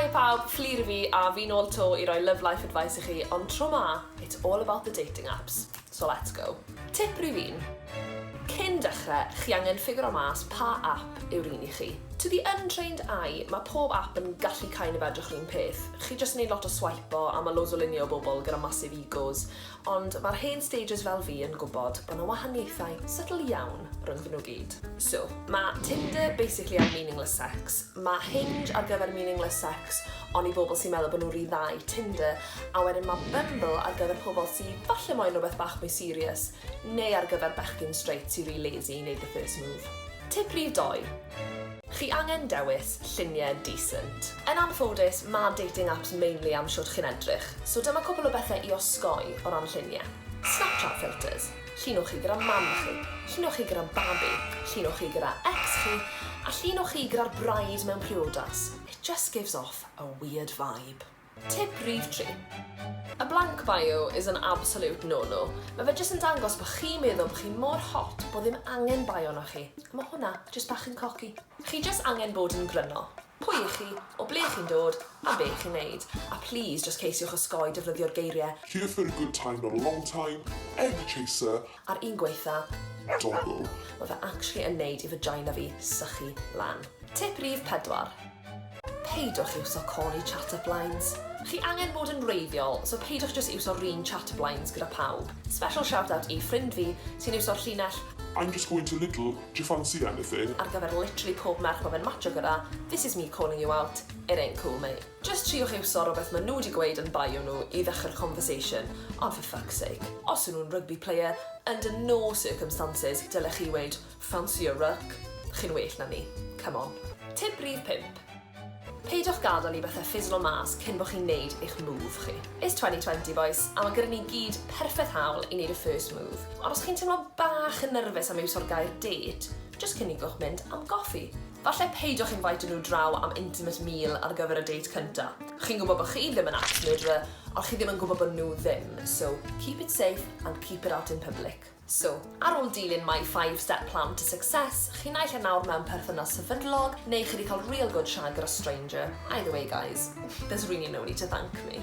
Haia pawb, Fflur fi a fi nôl 'to i roi love life advice i chi, ond tro 'ma, it's all about the dating apps, so let's go. Tip rhif un. Cyn dechrau, chi angen ffigro mas pa app yw'r un i chi. To the untrained eye, mae pob app yn gallu kind of edrych yr un peth. Chi jyst yn neud lot o swipo a mae loads o luniau o bobl gyda massive egos, Ond mae'r hen stagers fel fi yn gwybod bod 'na wahaniaethau subtle iawn rhyngddyn nhw gyd. So, mae Tinder basically am meaningless sex, mae Hinge ar gyfer meaningless sex ond i bobl sy'n meddwl bod nhw'n rhy dda i Tinder, a wedyn mae Bumble ar gyfer pobl sy falle moyn rhywbeth bach mwy serious, neu ar gyfer bechgyn straight sy rhy lazy i wneud the first move. Tip rhif dou. Chi angen dewis lluniau decent. Yn anffodus, ma dating apps mainly am shwt chi'n edrych, so dyma cwpl o bethau i osgoi o ran lluniau. Snapchat filters, llun o chi gyda mam chi, llun o chi gyda babi, llun o chi gyda ex chi, a llun o chi gyda'r bride mewn priodas. It just gives off a weird vibe. Tip rhif 3. A blank bio is an absolute no-no. Mae fe jyst yn dangos bod chi'n meddwl bod chi mor hot bod ddim angen bio arnoch chi. A mae hwnna jyst bach yn cocky. Chi jyst angen bod yn gryno. Pwy 'y chi, o ble chi'n dod, a be chi'n neud. A plîs jyst ceisiwch osgoi defnyddio'r geiriau. Here for a good time not a long time, egg chaser. A'r un gwaetha. Doggo. Mae fe actually yn neud i vagina fi sychu lan. Tip rhif 4. Peidiwch iwso corny chat-up lines. Chi angen bod yn wreiddiol, so peidiwch jyst iwso'r un chat-up lines gyda pawb. Special shout-out i ffrind fi sy'n iwso'r llinell I'm just going to Lidl, do you fancy anything? Ar gyfer literally pob merch ma fe'n matcho gyda, this is me calling you out, it ain't cool mate. Jyst triwch iwso rhywbeth ma nhw 'di gweud yn bio nhw i ddechrau'r conversation, ond for fuck's sake, os yw nhw'n rugby player, under no circumstances dylech chi weud Fancy a ruck? Chi'n well na ni. Come on. Tip rhif 5. Peidiwch gadael i bethau ffislo mas cyn bod chi'n neud eich move chi. It's 2020 bois, a mae gyda ni gyd perffaith hawl i neud y first move. Ond os chi'n teimlo bach yn nyrfys am iwso'r gair date, jyst cynigwch mynd am goffi. Falle peidiwch inviteo nhw draw am intimate meal ar gyfer y date cynta. Chi'n gwybod bod chi ddim yn axe murderer, ond chi ddim yn gwybod bod nhw ddim, so keep it safe and keep it out in public. So, ar ôl dilyn my five step plan to success, chi naill ai nawr mewn perthynas sefydlog, neu chi 'di cael real good shag gyda stranger. Either way guys, there's really no need to thank me.